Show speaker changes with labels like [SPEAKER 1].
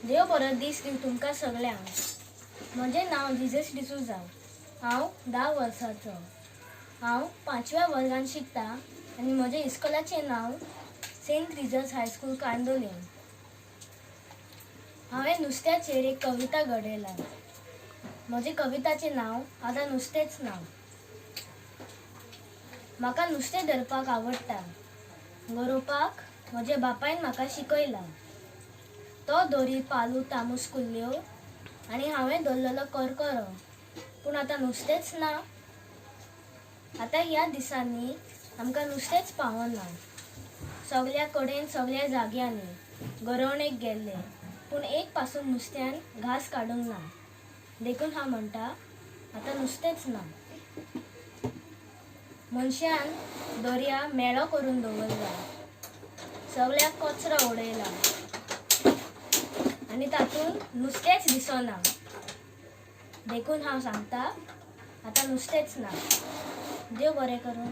[SPEAKER 1] देव बरो दीस दिवं तुमकां सगल्यांक. म्हजें नांव जिजस डिसुजा. हांव 10 वर्सांचो. हांव 5व्या वर्गान शिकता आनी म्हजें इस्कोलाचें नांव सेंट रिजस हायस्कूल, कांदोलीम. हांवें नुस्त्याचेर एक कविता घडयला. म्हजे कविताचें नांव आतां नुस्तेंच ना. म्हाका नुस्तें धरपाक आवडटा. गरोवपाक म्हज्या बापायन म्हाका शिकयलां. तो दोरी पालू तामूस कुल्ल्यो आनी हांवें धरलेलो करकरो. पूण आतां नुस्तेंच ना. आतां ह्या दिसांनी आमकां नुस्तेंच पावना. सगल्या कडेन सगल्या जाग्यांनी गरोवणेक गेल्ले, पूण एक पासून नुस्त्यान घास काडूंक ना. देखून हांव म्हणटा, आतां नुस्तेंच ना. मनशान दर्या मेळो करून दवरला, सगल्याक कचरो उडयला आनी तातूंत नुस्तेंच दिसना. देखून हांव सांगता, आतां नुस्तेंच ना. देव बरें करूं.